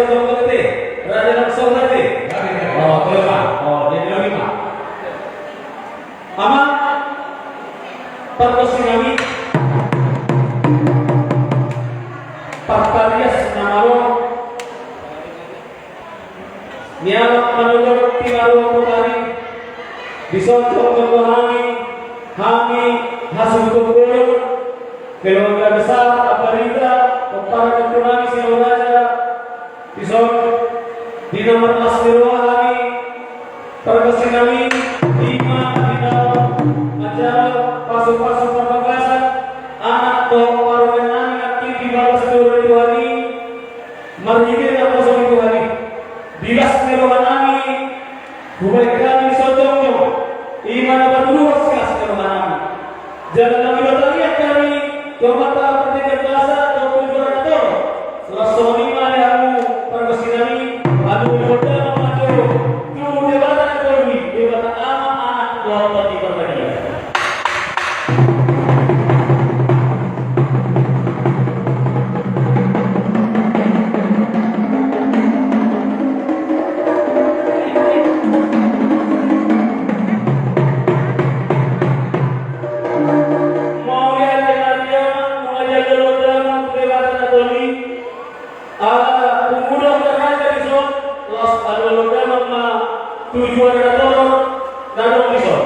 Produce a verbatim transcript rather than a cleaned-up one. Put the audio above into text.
Raja Langsor Raja. Oh, terima. Oh, dia bilang lima. Ama, pargonsi nami, partarias na malo, nialap manogor timarua potari, disontok jonggo hami, hami hasuhuton bolon, keluarga besar Ambarita, pomparan ni ompunami Silau Raja, dison, di nomor las ni roha hami, pargonsi nami, ima di na manjalo pasupasu parbagasan, anak dohot parumaen nami nangkin di bagas ni Tuhan i, marhite naposo ni Tuhan i. Di las ni roha nami, hubaen hami songon on, ima na patuduhon silas ni roha nami. Jala nami batariak hami, tu Amanta Pardenggan Basa, dohot tu juara na torop. Laos songon i ma di hamu, pargonsi nami, alu gondang ma jo, tu Debata na tolu i, Debata Ama, Anak, dohot Tondi Parbadia. Mauliate ma di Ama, mauliate ma di Ama, tu Debata na tolu i. Ala pungu do raja dison, laos alu gondang ma tu juara na torop, na adong dison.